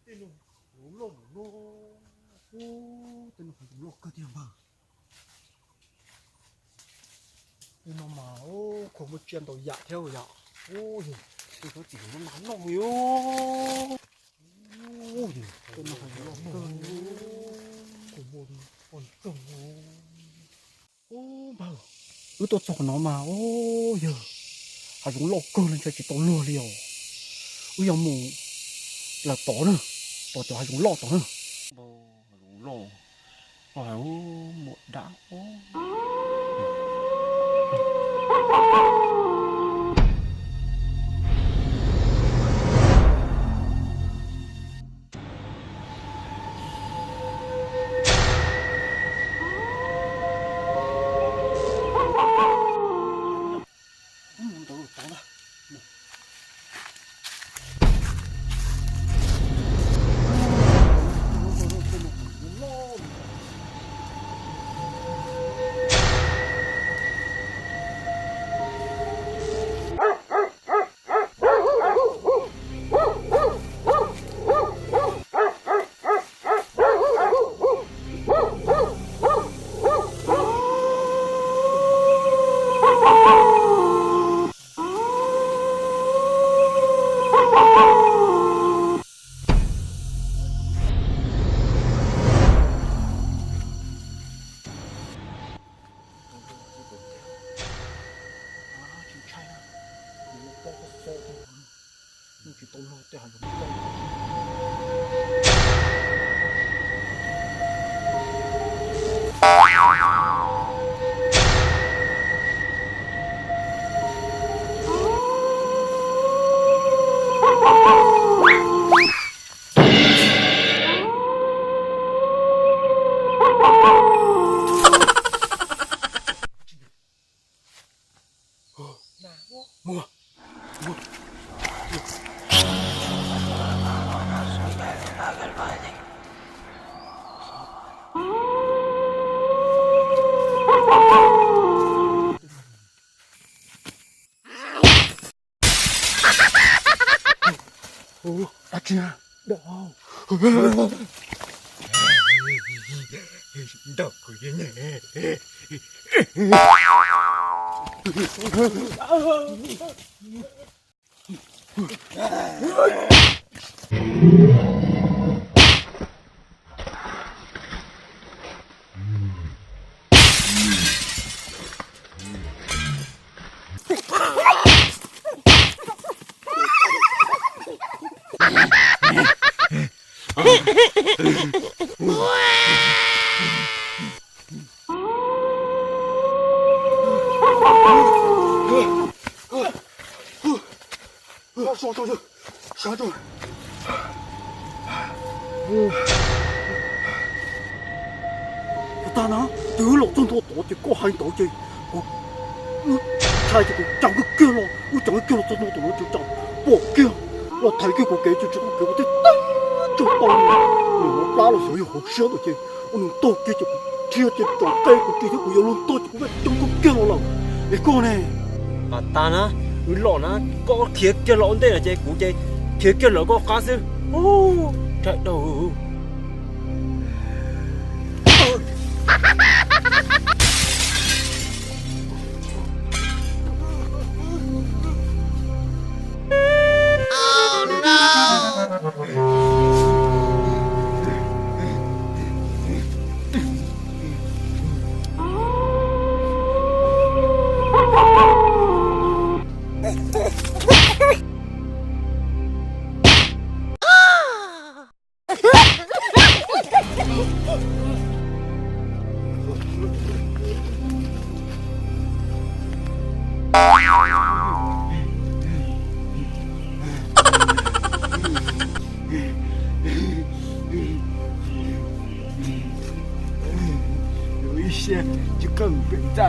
Tej no loj loj, ub, tej no hav zoov loj kawg thiab npawg. Tej no mas khuas muaj tsiaj ntau yam thiab yom. Ub, yog tej tsob txiv no mas loj li os. Ub, yog tej no hav zoov loj kawg, khuas muaj tsiaj ntau. Ub npawg, wb tuaj txog qhov no mas, ub, yog hav zoov loj kawg li, ntshe tsis tau luag li os. Wb yuav mus lawm tod na, tod cov hav zoov loj tod na. Hav zoov loj, muaj dab. Ua, dab tsi? Dab. Ntau kuv ne. Tag na, ces wb los txog ntua tod ces koj hais ntawd ces kuv, wb ntshai ces kuv caum kiag los, wb caum kiag los txog ntua tod no ces caum pom kiag los thaiv kiag kuv kev ces tsis tau kev kuv thiaj tawm tsam tau nws, nws plab los xyov yog hauv siab ntawd ces ua nws ntog kiag ces kuv dhia ces tsom qe kuv ris thiab kuv yuav luag ntog ces kuv vaj coob koj kiag los lawm. Es koj ne? Pas tas na, wb los na, koj khiav kiag los ua ntej no ces kuv ces khiav kiag lawv koj qab xwb. Ub, tsaim dau. Sia, tsis qeeb pem ntxa.